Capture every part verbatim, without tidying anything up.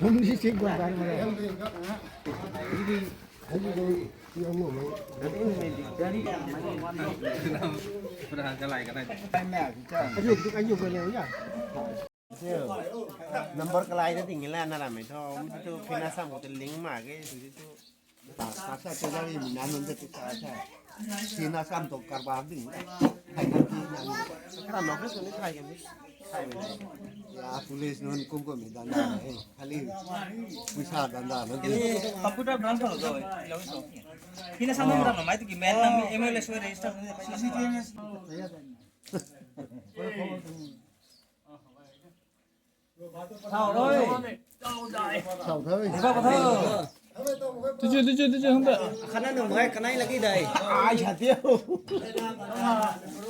Hum si si gua dan ma. Hum si si yang mo mo. Ayu, ayu ko le ya. Number kalai ta ting la na ra mai tho. Hum si tu phina sam ko te link ma ke si tu. Sa sa tu la ni mi nan nun tu sa sa. Sina sam tu karba ding. Hai nan ti nan. Kara nok tu ni khai kan ni. Khai mi. Ya police nun kum kum mi dan da. Eh, khali. Puisa dan da. Computer branch lo do. Lo so. Kina sam na mai tu ki men na M L A so register. Thau rui. Thau rui. Dipa pathau. Tuju, tuju, tuju, hangta. Khana nung hai, kanai lagi dai. Ai, sa tiu.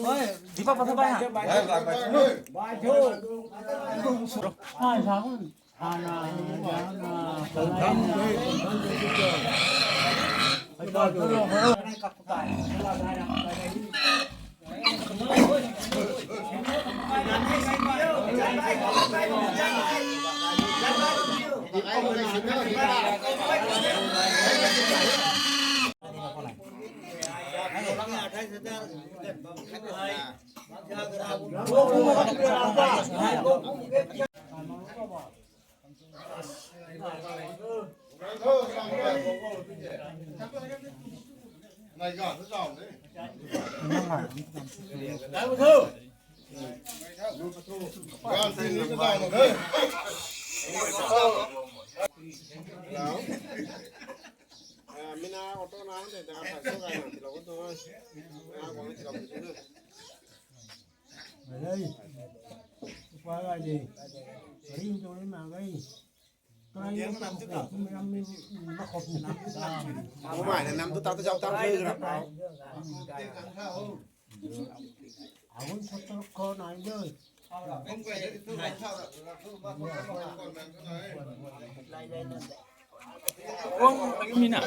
Oi, dipa pathau bai ha. Bai, bai, bai. Bai, bai. Hai, sa hun. Hana, jana, kanai. Mina auto na de da pa so ga na tilo ko. Na ko ni tilo ko. Gai, pa gai de. Gai tu ni ma gai. Gai nam tu ta. Kum nam ni ma khop ni. Mobile nam tu ta tu jauh ta khe ra pa. Agun photo ko nai de. Kong mina.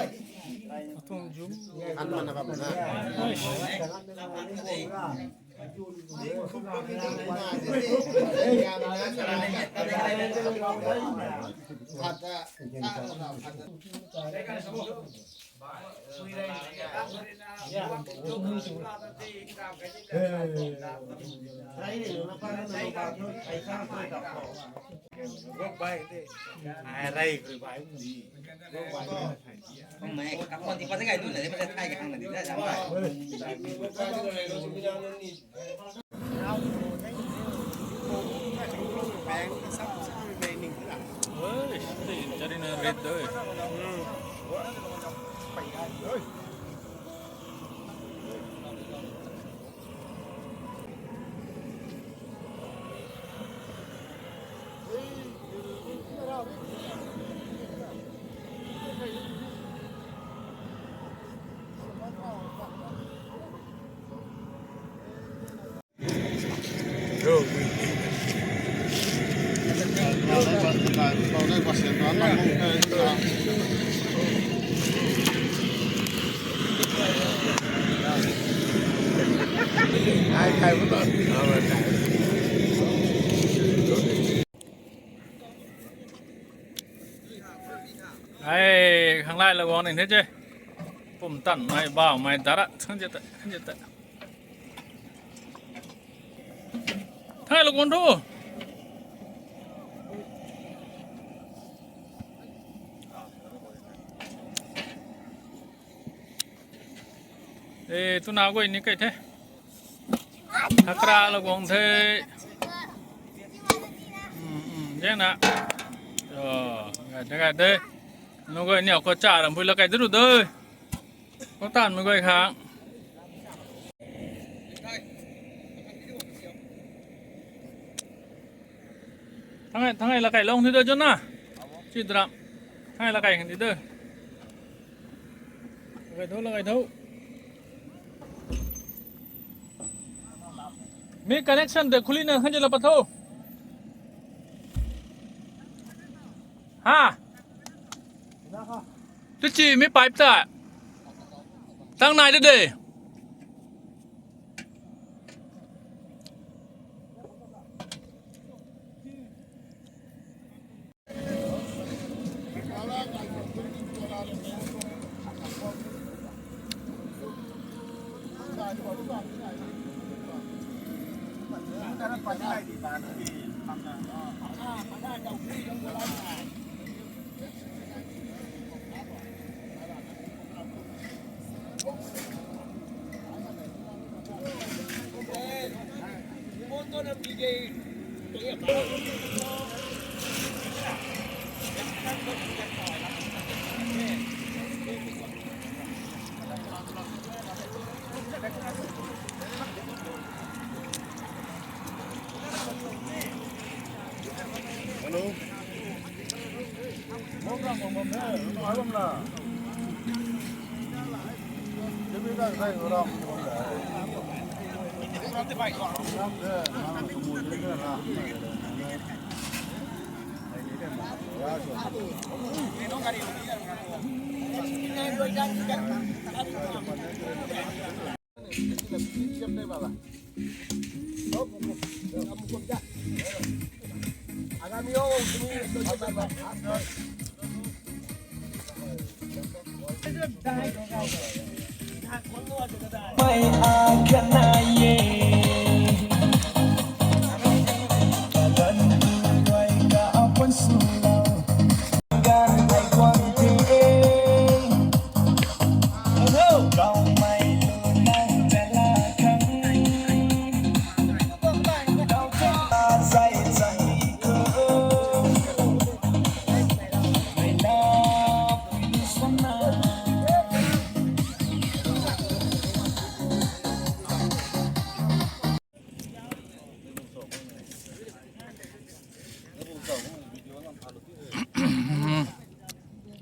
Atung jum. An mana ba mana. Eish. Ai, khang lai la guang ni the che. Pum tan mai, bau mai, dara, thang je ta, thang je ta. Thai lo kon thu. Eh, tuna goi ni kai the. Hakra lo gong the. Hmm, hmm, jeng na. Oh, gai de, gai de. Nunc guay niw khou cha ram pui la kai de ru de. Khou taanv mei guay khang. Thang ai, thang ai la kai long thi de, Jona. Chi dram. Thang ai la kai khang thi de. La kai tho, la kai tho. Mi connection de khuli na khang je la pat tho. Ha? Tu chi mi pipe ta. Tang nai de de. Hello.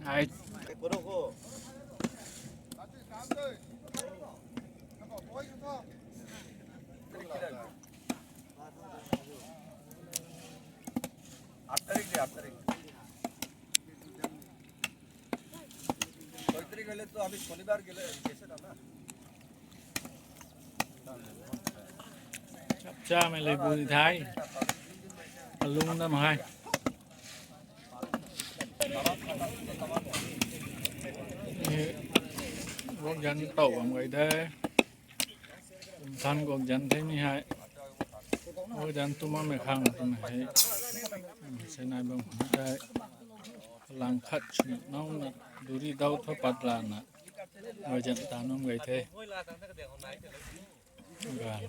Ai. आठ तारीख दे, आठ तारीख। कोई तारीख ले तो अभी शनिवार के लिए कैसे था ना? Chapcha mei le bu di thai. Alung nam hai. Ni, guak zan tow bam gay de. Kum than guak zan the ni hai. Guak zan tumamei khang twmei hei. Sei nai bam hei. Lang khat swna nauna duri dau tho pat lana. Guak zan ta num gay the. Gan.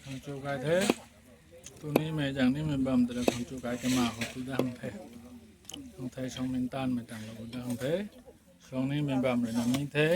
Khang chu kai the. Tuni mei zang ni mei bam tei khang chu kai kama khou tu dang the. Khang thei song min tan mei tang lou dang the. Song ni mei bam rui na mi the.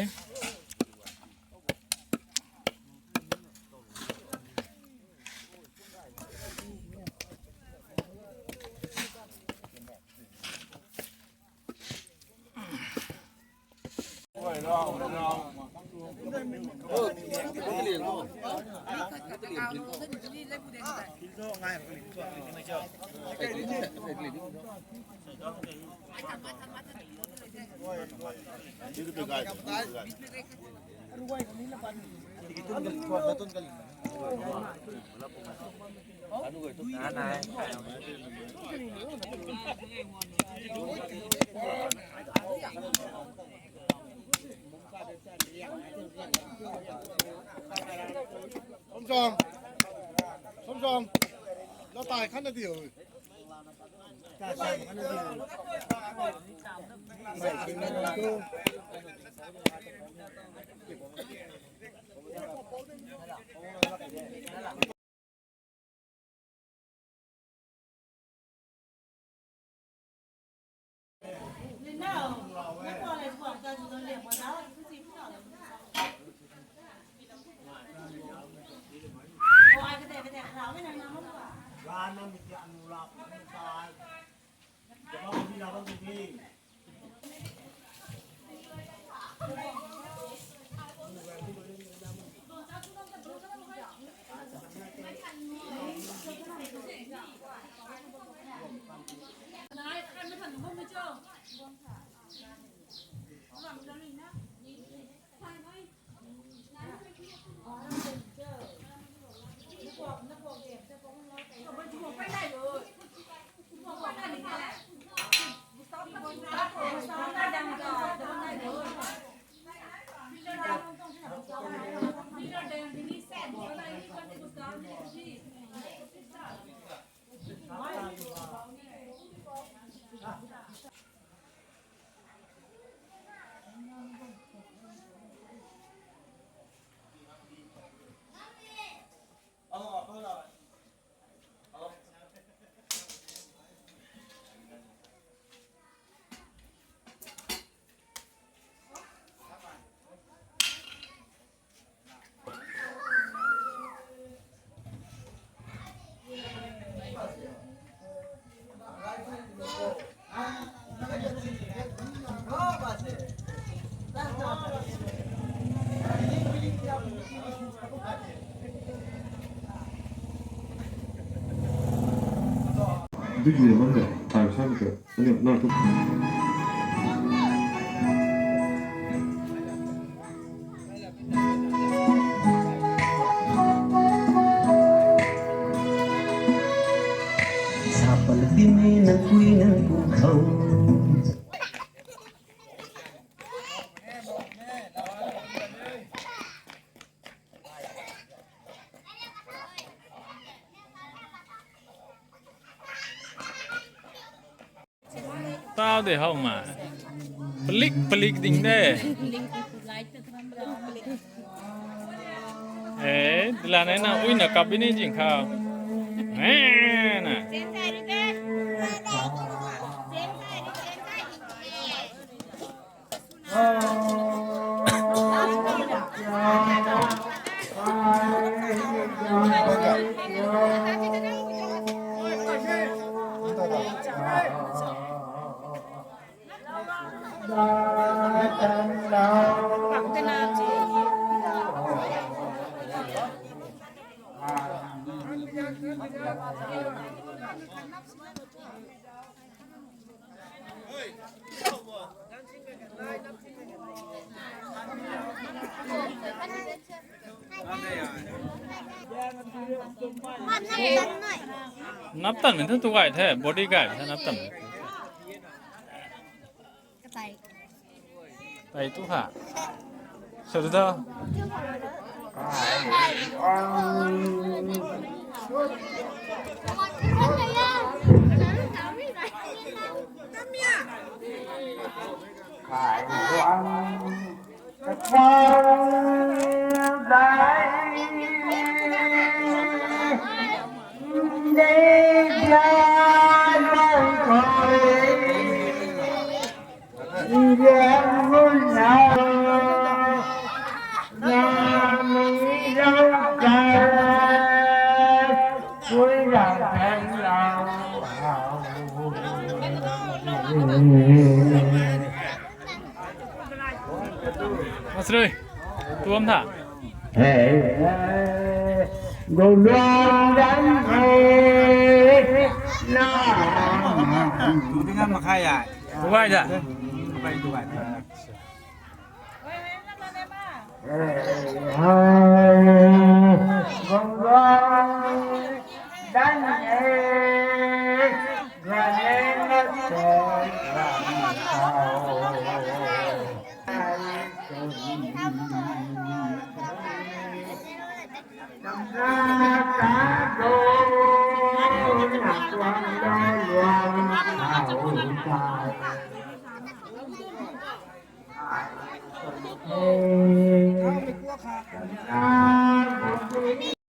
Somsom. Somsom. Lo tai khan na diu. Dui ni bam de, tai sa ni ke. Ani na tu. Sapal timi nang kui nang ku khou. Tau de hou ma. Palik, palik ding de. Eh, dila ne na, ui na kap ni jing khou. Eh, na. Nap tan min thu tu gay the, body gay the nap tan. Katai. Tai tu ha. Sir da. Masrui, tuam tha. Hey, hey, go long dan hey, na. Tuam makhai ya. Tuai da. Tuai, tuai.